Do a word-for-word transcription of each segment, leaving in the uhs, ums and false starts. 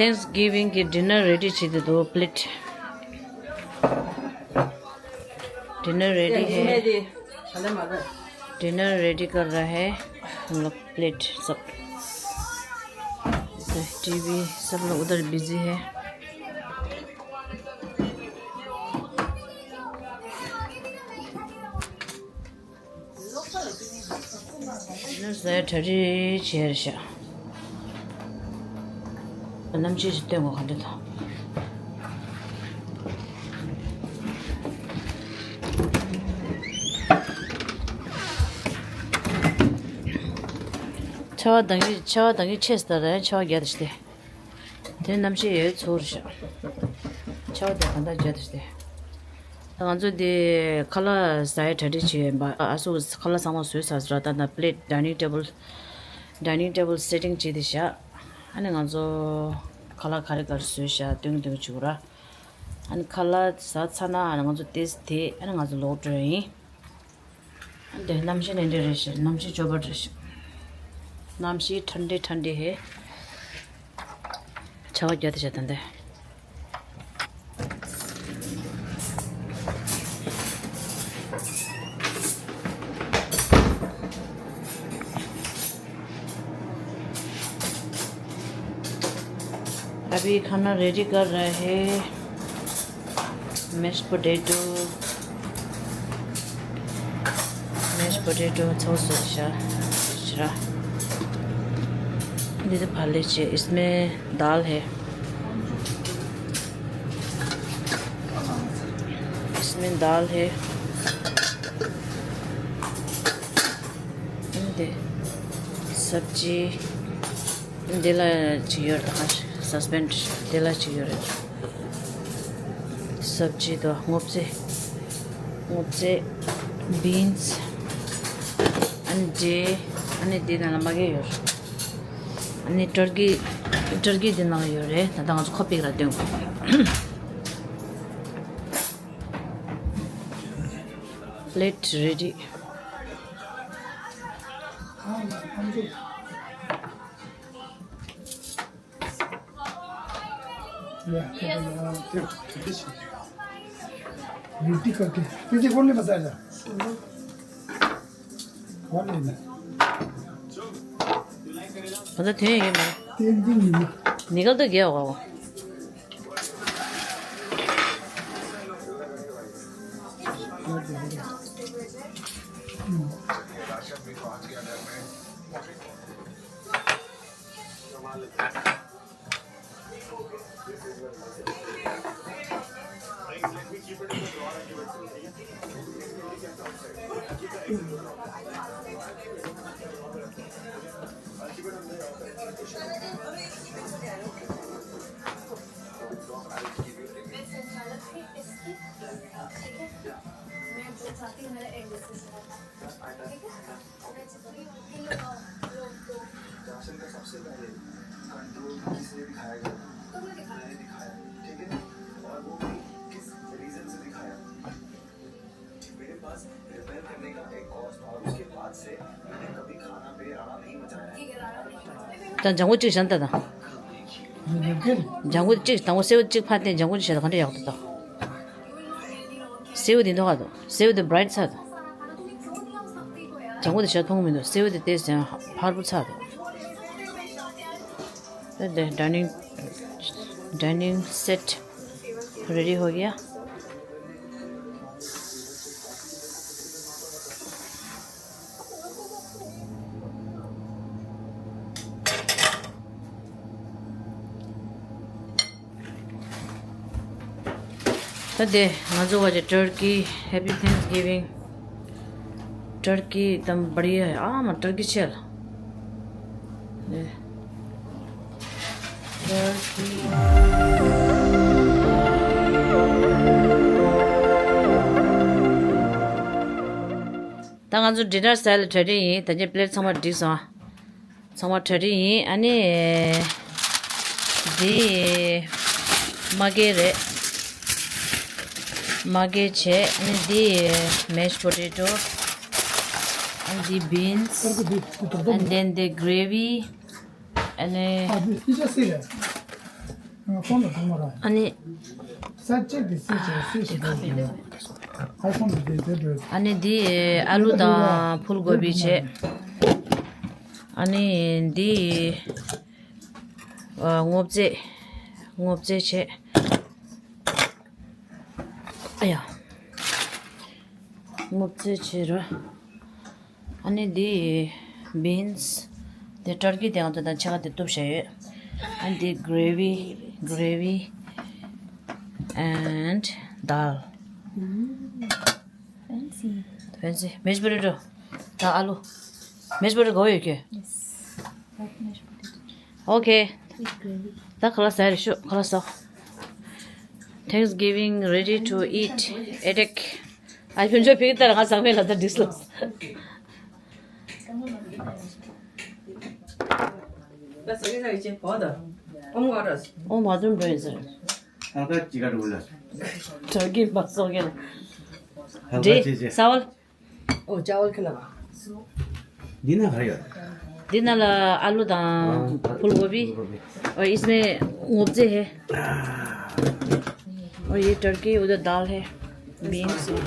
Thanksgiving की dinner ready བྱེད་དུ་འདུག plate। Dinner ready है। Dinner ready कर रहा है हम लोग। प्लेट सब, टीवी सब लोग उधर बिजी है। ཟས་གྲ་སྒྲིག་བྱས་རེད་ཤག་གནམ་གཤིས་ཤིག་སྟོན་དགོས་ག་འདྲ་དང་། ཆར་པ་དང་གི་ཆར་པ་དང་གི་ཆེ་སྟེ་རེད། ཆར་པ་རྒྱག་དེ་ཤི་དེ། དེ་གནམ་གཤིས་ཡོད་ཚོར་ཤག་ཆར་པ་དང་གང་ལྟར་རྒྱག་དེ་ཤི་དེ། ད་ང་ཚོ་དེ་ཁ་ལག་ཟ་ཡ་གྲ་སྒྲིག་བྱས་ཡོད་པ། ཨ་སུ་ཁ་ལག་ཚང་མ་བཟོས་ཚར་ཟེར་ར། ད་ད་plate dining table dining table setting བྱས་དེ་ཤག་ཨ་ནི་ང་ཚོ་ཁ་ལག་ག་རེ་ག་རེ་བཟོས་ཤག་སྟོན་སྟོན་བྱུག་ར། ཨ་ནི་ཁ་ལག་ཟ་ཚར་ན་ཨ་ནི་ང་ཚོ་ཏེས་དེ་ཨ་ནི་ང་ཚོ་ལོག་འགྲོ་ཡིན། ཨ་ནི་དེ་གནམ་གཤིས་ནི་འདི་རེད་ཤག་གནམ་གཤིས་སྐྱོ་པོ་རེད་ཤག་གནམ་གཤིས་ཐན་ཏེ་ཐན་ཏེ་ཧེ། ཆར་པ་རྒྱག་དེ་ཤག་ད་འདི། अभी खाना रेडी कर रहे हैं। मैश पोटैटो, मैश पोटैटो थोड़ा सा अच्छा। ये तो पहले से, इसमें दाल है, इसमें दाल है। འདི་སབ་ཇི། འདི་ལ་ཅིག་ཡོད་རེད། ད་ཁ་སས་པེན་ཌི་འདི་ལ་ཅིག་ཡོད་རེད། སབ་ཇི་དང་སྔོ་ཚལ། སྔོ་ཚལ། བིན་སི། ཨ་ནི་འབྲས། ཨ་ནི་འདི་ནང་ལ་མ་གི་ཡོད་རེད། ཨ་ནི་ཏུར་ཀི། ཏུར་ཀི་འདི་ནང་ལ་ཡོད་རེད། ད་ལྟ་ང་ཚོ་ཁོ་པིག་ལ་སྟོན་དགོས། Plate ready. रोटी करके तुझे कौन ने बताया था? कौन ने? पता थे ये मैं। तीन दिन नहीं। निकल तो गया होगा वो। राशन का सबसे पहले कंट्रोल किसने दिखाया गया? मैंने दिखाया, ठीक है? और वो भी किस रीजन से दिखाया? मेरे पास रिपेयर करने का एक कॉज था और उसके बाद से मैंने कभी खाना पे राणा नहीं मचाया है। ད་ལྗང་གུ་གཅིག་བཞག་ད་ད། ལྗང་གུ་གཅིག་དང་པོ་སེར་པོ་གཅིག་ཕར་བསྟན། ལྗང་གུ་གཅིག་བཞག་ད་ག་འདྲ་ཡག་འདུག་ད། སེར་པོ་དེ་འདུག་ག་འདུག་སེར་པོ་དེ་བྷ་རའིཊ་ཚ་འདུག་ལྗང་གུ་དེ་ཞེ་མཐོང་མི་འདུག་སེར་པོ་དེ་ཏོག་ཙམ་ཕར་པོ་ཚ་འདུག་དེ་ཌའི་ནིང་ཌའི་ནིང་སེཊ་རེ་ཌི་ཧོ་གི་ཡ། ད་དེ་ང་ཚོ་བ་ཅི་ཏུར་ཀི། Happy Thanksgiving. ཏུར་ཀི་དམ་བར་ཡ། ཨ་མ་ཏུར་ཀི་ཆེ་ལ། ནེ། ཏུར་ཀི། ད་ང་ཚོ་ཌི་ནར་ཟ་ལ་གྲ་སྒྲིག་ཡིན། ད་ཅི་པི་ལེཊ་ཚང་མ་བསྒྲིགས་སོང་། ཚང་མ་གྲ་སྒྲིག་ཡིན། ཨ་ནི། འདི་མ་གི་རེད། མ་གི་བྱས། ཨ་ནི་འདི་མེཤ་པོ་ཏེ་ཊོ། ཨ་ནི་འདི་བིན་སི། And then the gravy. ཨ་ནི། ཨ་འདི་ཕི་ཇ་སི་རེད། ཁོང་ལ་ཐོག་མ་ར། ཨ་ནི། ས་གཅིག་གི་སྲིད་ཆེ་སྲིད་ཞིག་དེ་ཁ་མེད་པས། ཨ་ཁོང་གི་དེ་དེ་འདྲ། ཨ་ནི་འདི་ཨ་ལུ་དང་ཕུལ་གོ་བི་བྱས། ཨ་ནི་འདི་ཨ་སྔོ་ཚལ། སྔོ་ཚལ་བྱས། ཨ་ཡ། སྔོ་ཚལ་བྱས་ར། ཨ་ནི་འདི་བིན་སི། འདི་ཏར་ཀི་དེ་ང་ཚོ་དང་ཕྱེད་ཀ་དེ་གཏུབ་བྱས་ཡོད། ཨ་ནི་འདི་གྷི་རེ་ཝི། གྷི་རེ་ཝི། and dal. Fancy. Fancy. Mashed potato. ད་ཨ་ལུ། Mashed potato གོ་ཡོད་ཀྱི། Yes. Hot mashed potato. Okay. With gravy. ད་ཁ་ལག་ཟ་རེ་ཤོག་ཁ་ལག་ཟ། Thanksgiving ready to eat. Attack. ཨ་ཕྱུག་ཕྱུག་ཕིག་ལྟར་ང་ཚང་མས་ལ་ད་འགྲིག་སོང་། ཨོ་མ་དུམ་འགྲོ་ཡིན་ཟེར། ཧང་ཀ་ཅི་ག་རུ་ལ། དྲག་གི་མ་སོགས་ཀྱང་། ཧང་ཀ་ཅི་ཅི། ས་བལ། ཨོ་ཅ་བལ་ཁི་ལ་བ། འདི་ན་ག་ཡོད། འདི་ན་ལ་ཨ་ལུ་དང་ཕུལ་གོ་བི། ཨོ་ཨིས་མེ་སྔོ་ཚལ་ཧེ། ཨོ་ཡེ་ཏར་ཀི་ཨོ་ད་དཱལ་ཧེ། བིན་སི།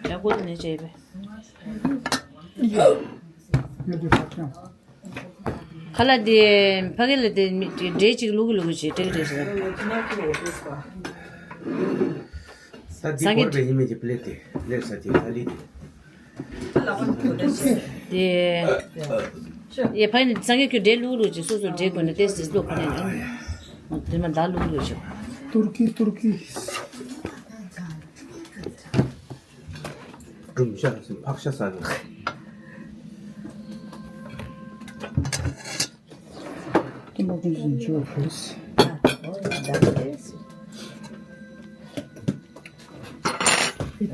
ཡ་ཀོ་ཏི་ནས་བྱས་པས། ཁ་ལག་དེ་ཕ་གི་ལ་དེ་མི་འབྲས་གཅིག་བླུག་གི་བླུག་གི་བྱས་ཏྲིག་ཏྲིག་བྱས། ད་འདི་སང་ཉིན་བོར་བའི་ཉི་མ་གི་པི་ལེ་ཊི་དེ་ལེབ་ས་དེ་ཨ་ལི་དེ། དེ། ཡེ་ཕ་ཡིན་སང་ཉིན་ཁྱོད་འབྲས་བླུག་བླུག་བྱས། སོ་སོ་འབྲས་དགོས་ན་ཏེས་ཏེས་བླུག་ཁོ་ནས་ཡང་། དེ་མ་ད་བླུག་བླུག་བྱས། ཏུར་ཀི་ཏུར་ཀི། སྒྲུང་ཤ་ཟིན་ཕག་ཤ་ཟ་གི། ཏུ་མ་ཀུན་ཟིན་ཆུ་ཕུལ།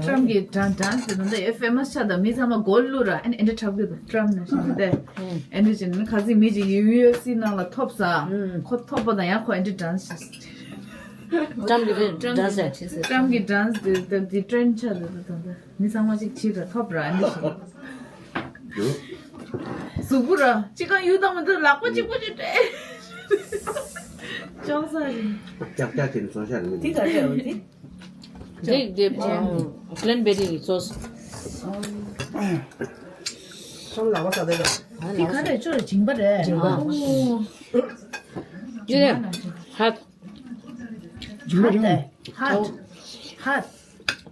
ཏྲམ་གྱི་ཌན་ཌན་སི་དེ་ད་ལྟ་ཨེ་ཕེ་མ་སི་ཆགས་དང་མི་ཚང་མ་གོ་ལུ་ར། ཨ་ནི་ཨེ་འདྲ་འཁྲབ་གི་འདུག་ཊམ་ནས་བྱས་ཏེ། ཨེ་འདྲ་བྱས་ནས་ཁ་སང་མི་གཅིག་ཡུ་ཨེཕ་སི་ནང་ལ་ཐོབ་ས། ཁོ་ཐོབ་པ་དང་ཡང་ཁོ་ཨེ་འདྲ་ཌན་སི་བྱས། ཊམ་གྱི་ཌན་སི་བྱས། ཊམ་གྱི་ཌན་སི་དེ་དེ་ཊེན་ཆགས་འདུག་ད་ལྟ། མི་ཚང་མ་ཅིག་བྱེད་ར་ཐོབ་ར་ཨ་ནི་ཞིག་གཟུགས་པོ་ར་ཅི་གང་ཡུལ་དང་མི་འདུག་ལག་པ་གཅིག་པོ་ཅིག་སྤྲད། ཅོག་ས་རེད། ཀྱག་ཀྱག་དེ་ནི་བཙོང་ཤ་རེད། དེ་ག་རེ་རེད་དེ། དེ་དེ་ཀླེན་བེ་རི་གི་སོ་སི། ཤམ་ལག་པ་ས་དེ་ར། དེ་ག་རེ་ཅོ་རེ་ཇིང་པ་རེད། ཇིང་པ། ཨོ། ཡུ་རེ་ཧ། ཇིང་པ་ཇིང་པ། ཧ། ཧ།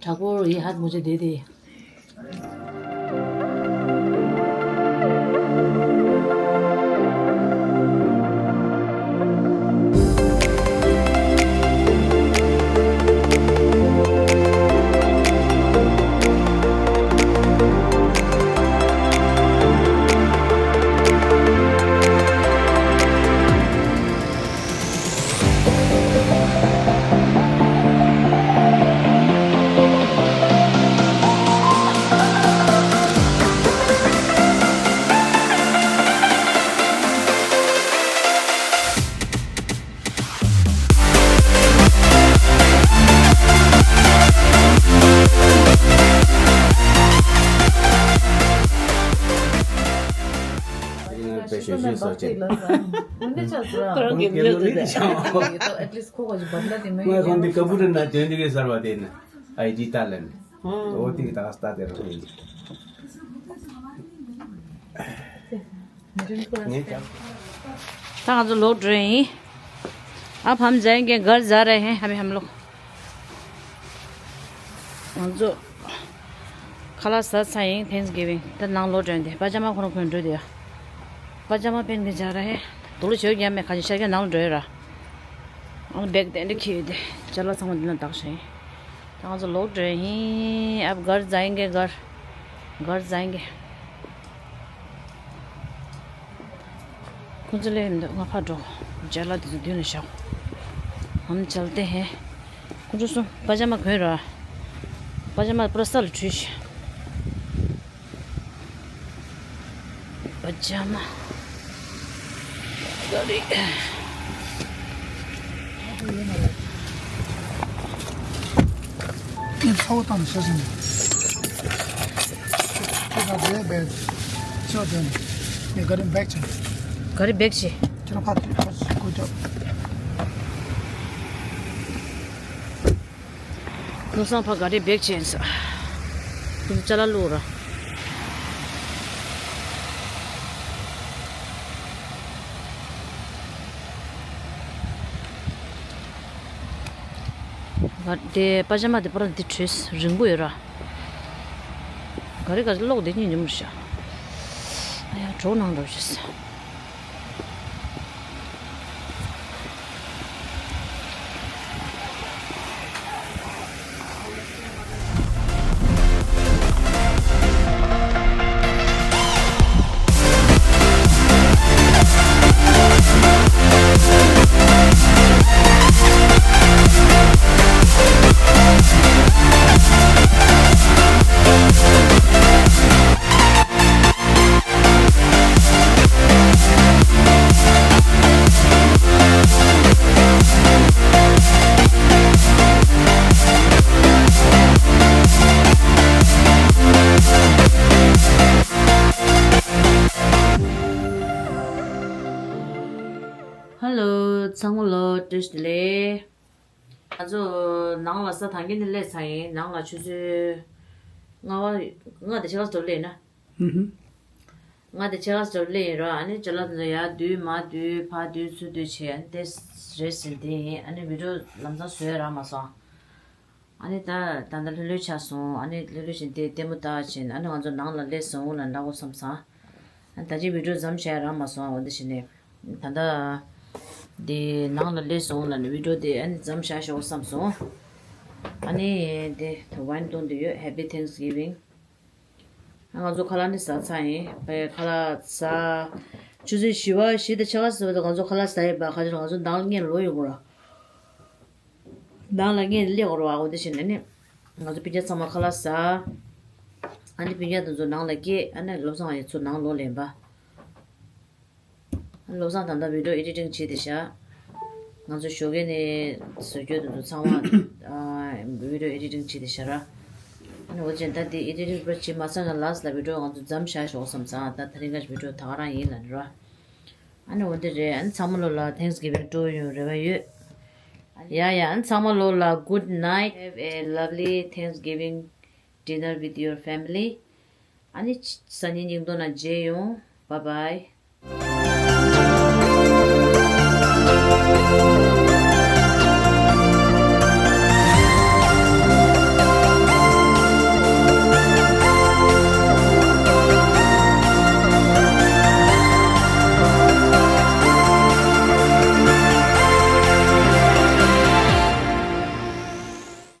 དྲག་པོ་ཡི་ཧད་མོ་ཅེ་དེ་དེ། ཁོ་རང་གི་མི་ཡོད་དེ། ངས་ཁོང་འདི་ཀ་པུ་ཏ་ན་དོན་འདི་གའི་གསར་བ་དེ་ནི་ཨའི་ཌི་ཏཱ་ལན། ཨོ་དེ་གི་ད་ག་ས་ད་དེ་རུ་ཡིན། ད་ང་ཚོ་ལོག་འགྲོ་ཡིན། अब हम जाएंगे घर, जा रहे हैं, अभी हम लोग। ང་ཚོ་ཁ་ལག་ཟ་ཚར་ཡིན། Thanksgiving ད་ནང་ལོག་འགྲོ་ཡིན་དེ། པ་ཇ་མ་ཁོ་རང་ཁོ་རང་འགྲོ་དེ་ཡ། པ་ཇ་མ་པེན་གི་ཇ་ར་ཧེ། དུག་ལོག་ཞོ་རྒྱ་མེད་ཁ་ཅིག་ཤར་རྒྱ་ནང་ལ་འགྲོ་ཡོད་ར། ཨང་བེག་དེ་འདྲ་ཁྱེར་ཡོད་དེ། ཅ་ལག་ཚང་མ་འདི་ན་བཏགས་ཤིང་། ད་ང་ཚོ་ལོག་འགྲོ་ཡིན། अब घर जाएंगे, घर। घर जाएंगे। ཁོང་ཚོ་ལས་འདི་ང་ཕར་འགྲོ། ཅ་ལག་དེ་ཚོ་མདུན་ལ་བཞག་ཧམ་ཅལ་ཏེ་ཧེ། ཁོང་ཚོ་སོང་པ་ཇ་མ་གོན་ར། པ་ཇ་མ་པུ་ར་ས་ལ་བྲུས་ཤིང་། པ་ཇ་མ། ག་རེ། ངས་ཚ་བོ་བཏང་ནས་ཤ་ཟིན་ནས། ཁྱེད་ཀྱང་བས་བས་ཤ་དོན་ནས་ག་རེ་བེག་བྱས། ག་རེ་བེག་བྱས། ཁྱེད་རང་ཕར་ཕར་སྐུ་ཅག་བློ་བཟང་ཕ་ག་རེ་བེག་ཆེན་ས། ཁྱེད་ཅ་ལག་བླུགས་ར། ག་དེ་པ་ཇ་མ་དེ་པར་འདི་བྲོས་རིང་པོ་ཡོད་ར། ག་རེ་ག་རེ་ཀློག་བསྡད་ཉིན་ཉུང་རེད་ཤག་ཨ་ཡ་གྲོགས་ནང་འགྲོ་ཤག Hello ཚང་མ་ལོ་བཀྲ་ཤིས་བདེ་ལེགས། ང་ཚོ་ནང་ལ་ས་ཐང་གི་ནས་སླེབས་ཚར་ཡིན། ནང་ལ་ཆུ་ཚོད་ལྔ་པ། ལྔ་དང་ཕྱེད་ཀ་ཙམ་སླེབས་ཡིན་ན། ལྔ་དང་ཕྱེད་ཀ་ཙམ་སླེབས་ཡིན་ར། ཨ་ནི་ཅ་ལག་དེ་ཚོ་ཡར་བསྡུས་མར་བསྡུས་ཕར་བསྡུས་ཚུར་བསྡུས་བྱས། ཨ་ནི་དེ་རེད་ཟིན་དེ་ཡིན། ཨ་ནི་བི་ཌིའོ་ལམ་སང་བཟོས་རག་མ་སོང་། ཨ་ནི་ད་ད་ལྟ་ལྷོད་ལྷོད་ཆགས་སོང་། ཨ་ནི་ལྷོད་ལྷོད་བཞིན་དེ་ལྟད་མོ་ལྟ་བཞིན། ཨ་ནི་ང་ཚོ་ནང་ལ་སླེབས་སོང་ལབ་འདྲ་པོ་བསམ་སོང་། ཨ་ནི་ད་ཅི་བི་ཌིའོ་མཚམས་བཞག་རག་མ་སོང་། འོ་འདི་བྱས་ནས་ད་ལྟ་དེ་ནང་ལ་སླེབས་སོང་ལབ་ནས་བི་ཌིའོ་དེ་ཨ་ནི་མཚམས་བཞག་ཞོག་བསམ་སོང་། ཨ་ནི་དེ་ད་ཝའིན་བཏུང་དུ་ཡོད། Happy Thanksgiving། ང་ཚོ་ཁ་ལག་ནི་ཟ་ཚར་ཡིན། པའི་ཁ་ལག་ཟ། ཆུ་ཚོད་བཞི་པ་བཞི་དང་ཕྱེད་ཀ་ཟེར་བ་དང་ང་ཚོ་ཁ་ལག་ཟ་ཡིན་པ། ཁ་ཆེ་ང་ཚོ་ནང་ལ་སྔོན་ལོག་ཡོང་དགོས་ར། ནང་ལ་སྔོན་སླེབས་དགོས་ར་བ། འོ་དེ་བྱས་ནས་ནི་ང་ཚོ་སྤུན་ཀྱག་ཚང་མ་ཁ་ལག་ཟ། ཨ་ནི་སྤུན་ཀྱག་དེ་ཚོ་ནང་ལ་སྐྱེལ། ཨ་ནི་བློ་བཟང་ཡང་ཚུར་ནང་ལོག་ལེན་པ། བློ་བཟང་ད་ལྟ་བི་ཌིའོ་ཨེ་ཌི་ཊིང་བྱེད་བསྡད་ཤག་ང་ཚོ་ཞོགས་ཀས་ནས་བཟོ་བཅོས་དེ་ཚོ་ཚང་མ་ཨ་བི་ཌིའོ་ཨེ་ཌི་ཊིང་བྱེད་བསྡད་ཤག་ར། ཨ་ནི་འོ་ཅན་ད་དེ་ཨེ་ཌི་ཊིང་པུ་ར་བྱེད་མ་ཚར་ན་ལཱསི་ལ་བི་ཌིའོ་ང་ཚོ་མཚམས་བཞག་ཞོག་བསམ་སོང་། ད་དེ་རིང་ག་བི་ཌིའོ་ད་ག་རང་ཡིན་ལབ་ནི་ར། ཨ་ནི་འོ་འདི་རེད། ཨ་ནི་ཚང་མ་ལོ་ལ་Thanksgiving སྤྲོ་ཡོང་རེ་བ་ཡོད། ཡ་ཡ། ཨ་ནི་ཚང་མ་ལོ་ལ་good night, have a lovely Thanksgiving dinner with your family. ཨ་ནི་སང་ཉིན་ཉིན་ཐོ་ན་མཇལ་ཡོང་། Bye bye.